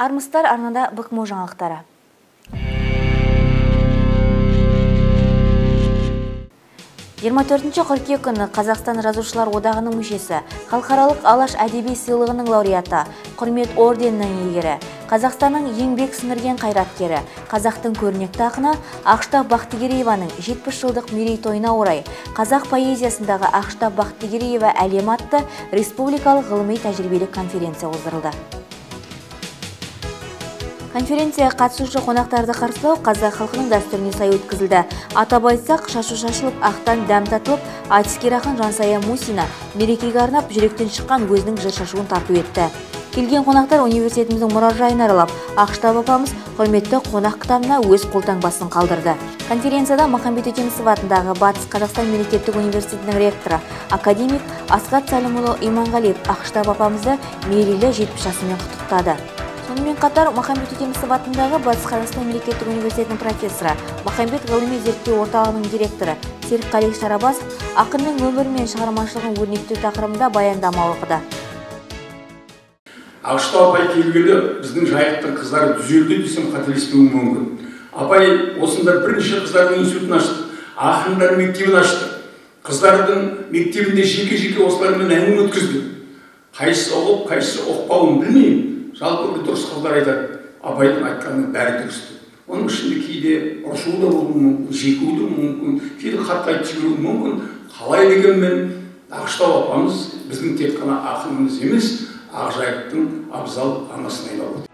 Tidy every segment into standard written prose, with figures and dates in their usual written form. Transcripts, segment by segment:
Армыстар арнада БКМО жаңалықтары. 24 қыркүйек күні Қазақстан Жазушылар Одағының мүшесі, Халықаралық Алаш әдеби сыйлығының лауреаты, Құрмет орденінің иегері, Қазақстанның еңбек сіңірген қайраткері, қазақтың көрнекті ақыны Ақұштап Бақтыгерееваның 70 жылдық мерейтойына орай Қазақ поэзиясындағы Ақұштап Бақтыгереева әлемі атты республикалық ғылыми тәжірибелік конференция оздырылды. Конференция қатысушы қонақтарды қарсылау қазақ халқының дәстүріне сай өткізілді. Атап айтсақ, шашу шашылып, ақтан дәм татылып, айтыскер ақын Жансая Мусина мерекеге арнап жүректен шыққан өзінің жыр шашуын тарту етті. Келген қонақтар университетіміздің мұражайын аралап, Ақұштап апамыз құрметті қонақ кітабына өз қолтаңбасын қалдырды. Конференцияда Махамбет Өтемісов атындағы Батыс Қазақстан мемлекеттік университетінің ректоры, академик Асқат Сәлімұлы Иманғалиев Ақұштап апамызды мерейлі 70 жасымен құттықтады. Сонымен қатар Махамбет Өтемісов атындағы Батыс Қазақстан мемлекеттік университетінің профессоры, Махамбет ғылыми зерттеу орталығының директоры Серікқали Шарабасов ақынның өмірі мен шығармашылығын өрнектеу тақырыбында баяндама оқыды. Ақұштап апай келгелі біздің Жайықтың қыздары түзелді десем қателеспеуім мүмкін. Апай осында бірнеше қыздардың институтын ашты, ақындар мектебін ашты. Қыздардың мектебінде жеке-жеке осылармен әңгіме өткізді. Қайсысы ұғып, қайсысы ұқпауын білмеймін. Жалпы бір дұрыс қыздар айтады, апайдың айтқанының бәрі дұрыс деп. Оның ішінде кейде ұрсу да болуы мүмкін, жекуі де мүмкін, кейде қатты айтып жіберуі мүмкін. Қалай дегенмен Ақұштап апамыз біздің тек қана ақынымыз емес, Ақжайықтың абзал анасына айналды.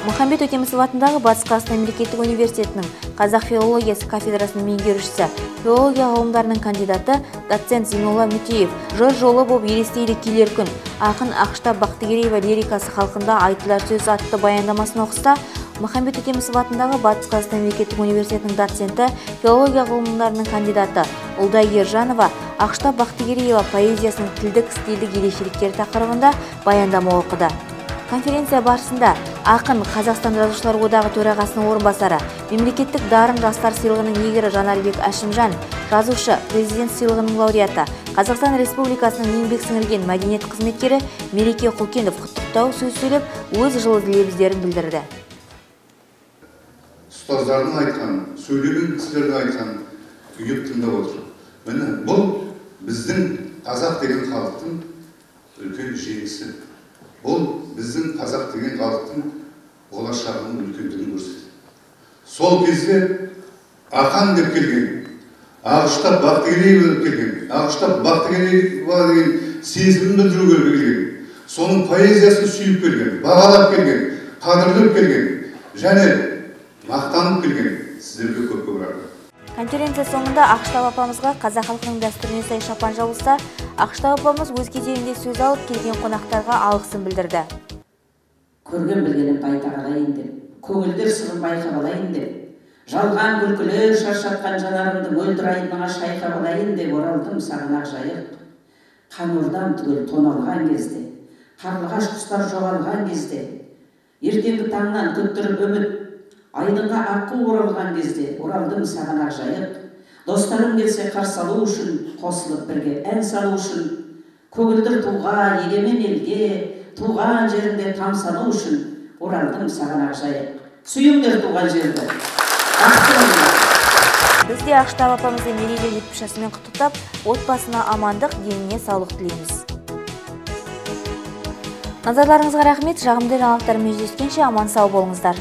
Махамбет Өтемісов атындағы Батыс Қазақстан мемлекеттік университетінің қазақ филологиясы кафедрасының меңгерушісі, филология ғылымдарының кандидаты, доцент Зейнолла Мүтеев жыр жолы боп елестейді келер күн, ақын Ақұштап Бақтыгереева лирикасы халқында айтылар сөз атты баяндамасын оқыса, Махамбет Өтемісов атындағы Батыс Қазақстан мемлекеттік университетінің доценті, филология ғылымдарының кандидаты Ұлдай Ержанова Ақұштап Бақтыгереева поэзиясының тілдік стильдік ерекшеліктері тақырыбында баяндама оқыды. Конференция барысында ақын Қазақстан Жазушылар Одағы төрағасының орынбасары, мемлекеттік дарын жастар сыйлығының иегері Жанарбек Әшімжан, жазушы, президент сыйлығының лауреаты, Қазақстан Республикасының еңбек сіңірген мәдениет қызметкері Мереке Құлкенов құттықтау сөз сөйлеп, өз жылы лебіздерін білдірді. Ұстаздардың айтқанын, сөйлеген кісілердің айтқанын ұйып тыңдап отыр. Міне, бұл біздің қазақ деген халықтың үлкен жеңісі. Бұл біздің қазақ деген халықтың болашағының үлкендігін көрсетеді. Сол кезде Ақан деп келген, Ақұштап Бақтыгереева деп келген, Ақұштап Бақтыгереева деген сезімін білдіруге келген, соның поэзиясын сүйіп келген, бағалап келген, қадірлеп келген және мақтанып келген сіздерге көп-көп рахмет. Конференция соңында Ақұштап апамызға қазақ халқының дәстүріне сай шапан жабылса, Ақұштап апамыз өз кезегінде сөз алып келген қонақтарға алғысын білдірді. Көрген білгенімді айта қалайын деп, көңілдер сырын байқап алайын деп, жалған күлкілер шаршатқан жанарымды мөлдір айдынға шайқап алайын деп оралдым саған Ақжайық. Қан ордам түгел тоналған кезде, қарлығаш құстар жоғалған кезде, ертеңгі таңнан күттіріп үміт, айдынға аққу оралған кезде оралдым саған Ақжайық. Достарым келсе қарсы алу үшін, қосылып бірге ән салу үшін, көгілдір туға, егемен елге, туған жерінде тамсану үшін оралдым саған Ақжайық. Сүйіңдер туған жерді. Бақытты болыңдар. Біз де Ақұштап апамызды мерейлі 70 жасымен құттықтап, отбасына амандық, деніне саулық тілейміз. Назарларыңызға рахмет. Жағымды жаңалықтармен жүздескенше аман сау болыңыздар.